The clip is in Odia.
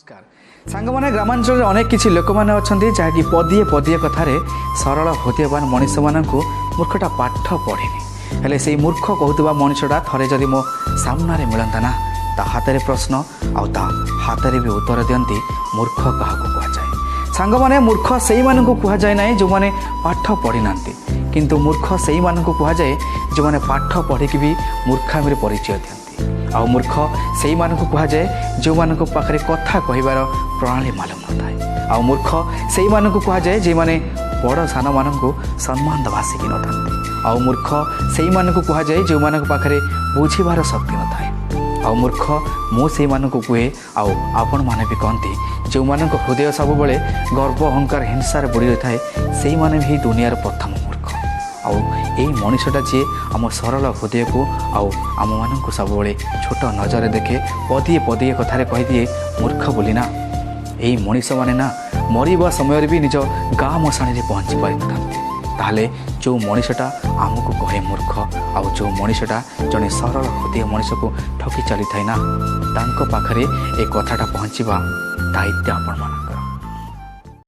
ନମସ୍କାର ସାଙ୍ଗମାନେ। ଗ୍ରାମାଞ୍ଚଳରେ ଅନେକ କିଛି ଲୋକମାନେ ଅଛନ୍ତି, ଯାହାକି ପଦିଏ ପଦିଏ କଥାରେ ସରଳ ହୃଦୟବାନ ମଣିଷମାନଙ୍କୁ ମୂର୍ଖଟା ପାଠ ପଢ଼ିନି, ହେଲେ ସେଇ ମୂର୍ଖ କହୁଥିବା ମଣିଷଟା ଥରେ ଯଦି ମୋ ସାମ୍ନାରେ ମିଳନ୍ତା ନା, ତା ହାତରେ ପ୍ରଶ୍ନ ଆଉ ତା ହାତରେ ବି ଉତ୍ତର ଦିଅନ୍ତି, ମୂର୍ଖ କାହାକୁ କୁହାଯାଏ। ସାଙ୍ଗମାନେ, ମୂର୍ଖ ସେଇମାନଙ୍କୁ କୁହାଯାଏ ନାହିଁ ଯେଉଁମାନେ ପାଠ ପଢ଼ିନାହାନ୍ତି, କିନ୍ତୁ ମୂର୍ଖ ସେଇମାନଙ୍କୁ କୁହାଯାଏ ଯେଉଁମାନେ ପାଠ ପଢ଼ିକି ବି ମୂର୍ଖାମିରେ ପରିଚୟ ଦିଅନ୍ତି। ଆଉ ମୂର୍ଖ ସେଇମାନଙ୍କୁ କୁହାଯାଏ ଯେଉଁମାନଙ୍କ ପାଖରେ କଥା କହିବାର ପ୍ରଣାଳୀ ମାଲୁମ ନଥାଏ। ଆଉ ମୂର୍ଖ ସେଇମାନଙ୍କୁ କୁହାଯାଏ ଯେଉଁମାନେ ବଡ଼ ସାନମାନଙ୍କୁ ସମ୍ମାନ ଦେବା ଶିଖିନଥାନ୍ତି। ଆଉ ମୂର୍ଖ ସେଇମାନଙ୍କୁ କୁହାଯାଏ ଯେଉଁମାନଙ୍କ ପାଖରେ ବୁଝିବାର ଶକ୍ତି ନଥାଏ। ଆଉ ମୂର୍ଖ ମୁଁ ସେଇମାନଙ୍କୁ କୁହେ, ଆଉ ଆପଣମାନେ ବି କହନ୍ତି, ଯେଉଁମାନଙ୍କ ହୃଦୟ ସବୁବେଳେ ଗର୍ବ, ଅହଙ୍କାର, ହିଂସାରେ ବୁଡ଼ି ରହିଥାଏ, ସେଇମାନେ ବି ଦୁନିଆର ପ୍ରଥମ ମୂର୍ଖ। ଆଉ ଏଇ ମଣିଷଟା ଯିଏ ଆମ ସରଳ ହୃଦୟକୁ ଆଉ ଆମମାନଙ୍କୁ ସବୁବେଳେ ଛୋଟ ନଜରରେ ଦେଖେ, ପଦିଏ ପଦିଏ କଥାରେ କହିଦିଏ ମୂର୍ଖ ବୋଲି ନା, ଏଇ ମଣିଷମାନେ ନା ମରିବା ସମୟରେ ବି ନିଜ ଗାଁ ମଶାଣିରେ ପହଞ୍ଚି ପାରିନଥାନ୍ତି। ତାହେଲେ ଯେଉଁ ମଣିଷଟା ଆମକୁ କହେ ମୂର୍ଖ, ଆଉ ଯେଉଁ ମଣିଷଟା ଜଣେ ସରଳ ହୃଦୟ ମଣିଷକୁ ଠକି ଚାଲିଥାଏ ନା, ତାଙ୍କ ପାଖରେ ଏ କଥାଟା ପହଞ୍ଚିବା ଦାୟିତ୍ୱ ଆପଣମାନଙ୍କର।